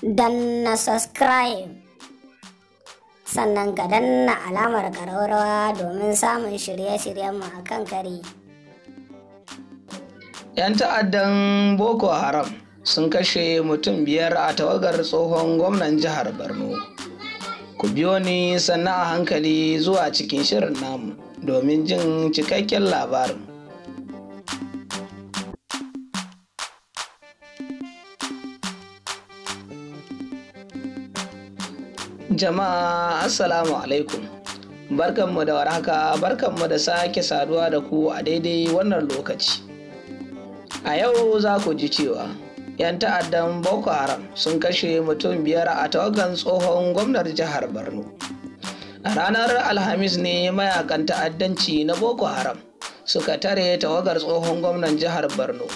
Danna subscribe, sannan ka danna alamar ƙararrawa domin samun shirye-shiryenmu a kan kari. 'Yan ta'addan Boko Haram sun kashe mutum 5 a tawagar tsohon gwamnan jihar Borno. Ku biyo ni sannan a hankali zuwa cikin shirin namu domin jin cikakken labarin. Jama'a, Assalamu alaikum. Barkanmu da warhaka, barkanmu da sake saduwa da ku a daidai wannan lokaci. A yau za ku ji cewa 'yan ta'addan Boko Haram sun kashe mutum 5 a tawagan tsohon gwamnar jihar Borno. A ranar Alhamis ne mayakan ta'addanci na Boko Haram suka tare tawagar tsohon gwamnan jihar Borno,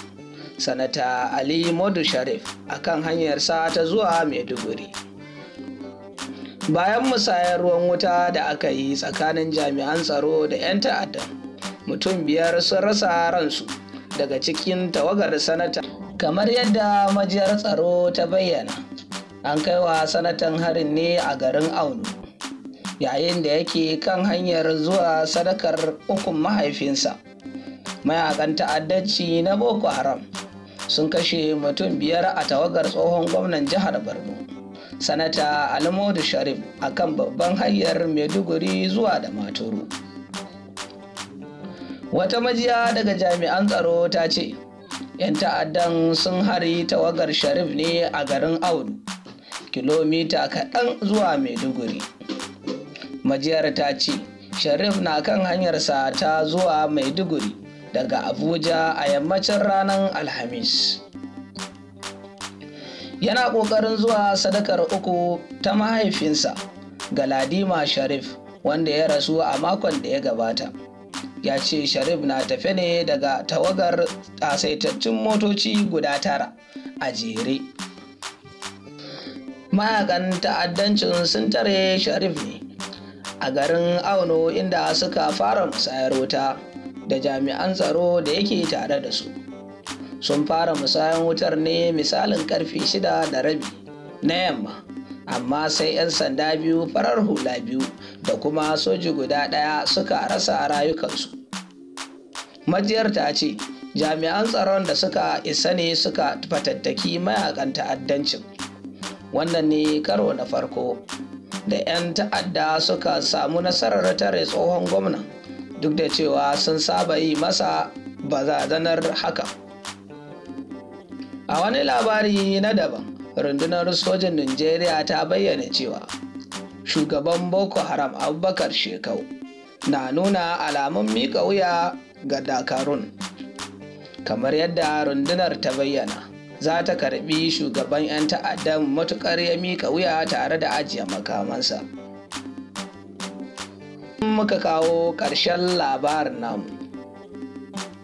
Sanata Ali Modu Sharif, akan hanyarsa ta zuwa Maiduguri. Bayan musayar ruwan wuta da aka yi tsakanin jami'an tsaro da 'yan ta'addan, mutum 5 sun rasa ransu daga cikin tawagar sanata. Kamar yadda majiyar tsaro ta bayyana, an kai wa sanatan harin ne a garin Auno, yayin da yake kan hanyar zuwa sadakar ukun mahaifinsa. Mayakan ta'addanci na Boko Haram sun kashe mutum 5 a tawagar tsohon gwamnan jihar Borno, Sanata Ali Modu Sharif, a kan babban hanyar Maiduguri zuwa Damaturu. Wata majiya daga jami'an tsaro ta ce, 'yan ta'addan sun hari tawagar Sharif ne a garin Audu, kilomita kaɗan zuwa Maiduguri. Majiyar ta ce, Sharif na kan hanyarsa ta zuwa Maiduguri daga Abuja a yammacin ranar Alhamis. Yana ƙoƙarin zuwa sadakar uku ta mahaifinsa, Galadima Sharif, wanda ya rasu a makon da ya gabata. Ya ce Sharif na tafe ne daga tawagar ƙasaitattun motoci guda 9 a jere. Mayakan ta'addancin sun tare Sharif ne a garin Auno, inda suka fara musayar wuta da jami'an tsaro da yake tare da su. Sun fara musayan wutar ne misalin karfe 6:30 na yamma, amma sai 'yan sanda 2, farar hula 2 da kuma soji guda 1 suka rasa rayukansu. Majiyar ta ce jami'an tsaron da suka isa ne suka fatattaki mayakan ta'addancin. Wannan ne karo na farko da 'yan ta'adda suka samu nasarar tare tsohon gwamna, duk da cewa sun saba yi masa bazazanar haka. A wani labari na daban, rundunar sojin Najeriya ta bayyana cewa shugaban Boko Haram Abubakar Shekau na nuna alamun miƙa wuya ga Dakarun. Kamar yadda rundunar ta bayyana, za ta karbi shugaban 'yan ta'addan matukar ya miƙa wuya tare da ajiye makamansa. Muka kawo ƙarshen labarin namu.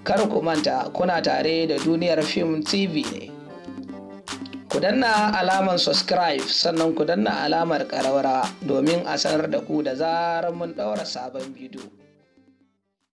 Kar ku manta, kuna tare da Duniyar Fim TV ne. Ku danna alamar subscribe, sannan ku danna alamar ƙararrawa domin a sanar da ku da zarar mun ɗaura sabon bidiyo.